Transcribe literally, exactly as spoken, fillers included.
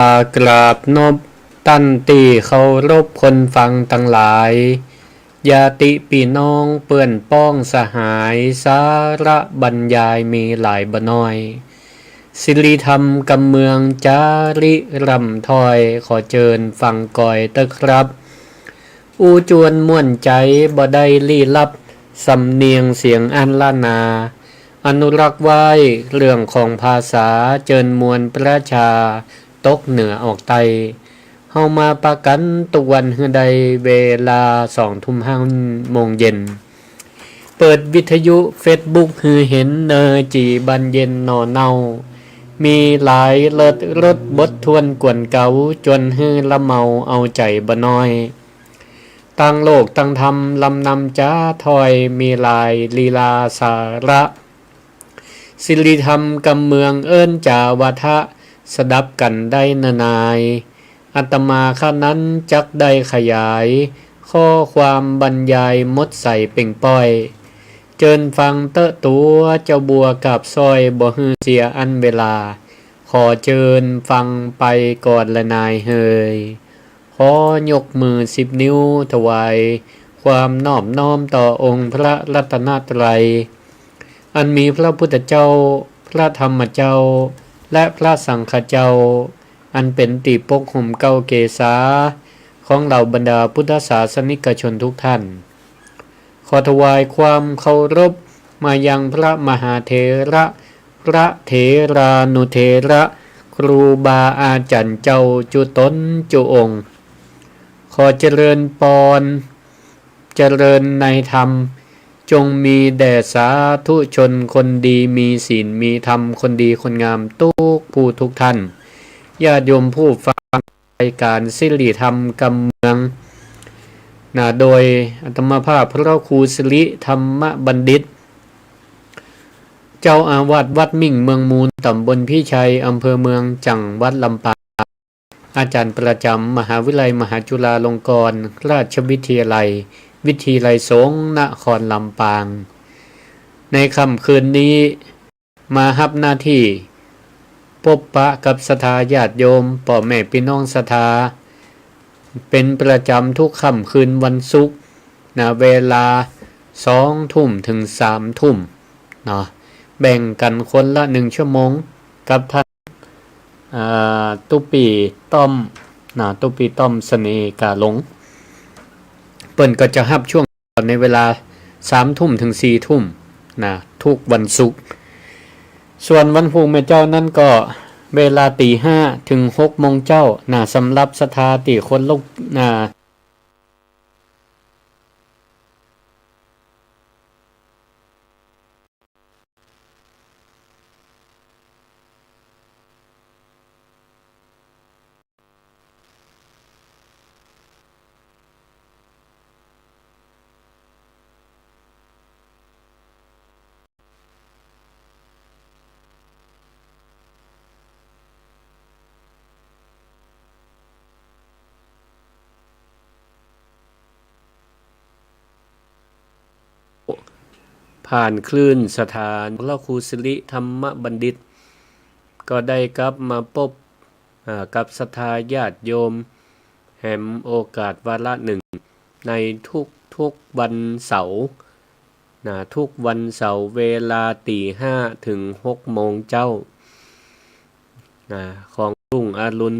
ากราบนบต้านตี้เคารพคนฟังตังหลาย ญาติปี้น้องเปื้อนป้องสหาย สาระบรรยายมีหลายบ่น้อย สิริธรรมกำเมืองจาริร่ำถ้อย ขอเจิญฟังกอยเต๊อะครับ อู้จวนม่วนใจ๋บ่ได้ลี้ลับ สำเนียงเสียงอันล้านนา อนุรักษ์ไว้เรื่องของภาษา เจิญมวลประชาตกเหนือออกใต้ เฮามาปะกั๋นกู้วันหื้อได้เวลาสองทุ่มห้าโมงเย็น เปิดวิทยุเฟซบุ๊กหื้อเห็นเน่อ จี่บานเย็นหน่อเน่า มีหลายเลิศรสบททวนกวนเก๋า จวนหื้อละเมาเอาใจ๋บ่น้อย ตางโลกตางธรรมลำนำจ๋าถ้อย มีหลายลีลาสาระ สิริธรรมกำเมืองเอิ้นจ๋าวาทะ สดับกั๋นได้เน่อนาย อาตมาข้านั้นจักได้ขยาย ข้อความบรรยายหมดใสเป่งป้อย เจิญฟังเต๊อะตั๋ว เจ้าบัวกาบซ้อย บ่หื้อเสียอันเวลา ขอเจิญฟังไปก่อนละนายเฮย ขอยกมือสิบนิ้วถวาย ความนอบน้อมต่อองค์พระรัตนตรัย อันมีพระพุทธเจ้า พระธรรมเจ้า และพระสังฆเจ้า อันเป๋นตี้ปกห่มเกล้าเกศา ของเหล่าบรรดาพุทธศาสนิกชนทุกท่าน ขอถวายความเคารพมายังพระมหาเถระ พระเถรานุเถระ ครูบาอาจ๋ารย์เจ้าจุ๊ต๋นจุ๊องค์ ขอเจริญปอน เจริญในธรรม จงมีแด่สาธุชนคนดีมีศีลมีธรรม คนดีคนงามทุกผู้ทุกท่าน ญาติโยมผู้ฟังรายการสิริธรรมกำเมือง นะ โดยอาตมาภาพพระครูสิริธรรมบัณฑิต เจ้าอาวาสวัดมิ่งเมืองมูล ตำบลพิชัย อำเภอเมือง จังหวัดลำปาง อาจ๋ารย์ประจ๋ำมหาวิทยาลัยมหาจุฬาลงกรณราชวิทยาลัย วิทยาลัยสงฆ์นครลำปาง ในค่ำคืนนี้ มาฮับหน้าตี้ปบปะกับศรัทธาญาติโยม ป้อแม่ปี้น้องศรัทธา เป๋นประจ๋ำทุกค่ำคืนวันศุกร์ นะ เวลาสองทุ่มเถิงสามทุ่ม เนาะ แบ่งกั๋นคนละหนึ่งชั่วโมง กับต้าน อ่า ตุ๊ปี้ต้อม นะ ตุ๊ปี้ต้อมเสน่ห์กาหลง เปิ้นก็จะฮับช่วง ในเวลาสามทุ่มเถิงสี่ทุ่ม นะ ทุกวันศุกร์ ส่วนวันพูกแม่เจ้านั้นก็เวลาตีห้าเถิงหกโมงเจ๊า นะ สำหรับศรัทธาตี้คนลุก นะ ผ่านคลื่นสถานีพระครูสิริธรรมบัณฑิต ก็ได้กลับมาปบ อ่า กับศรัทธาญาติโยม แหมโอกาสวาระหนึ่ง ในทุกๆวันเสาร์ นะ ทุกวันเสาร์เวลาตีห้าเถิงหกโมงเจ๊า นะ ของรุ่งอรุณ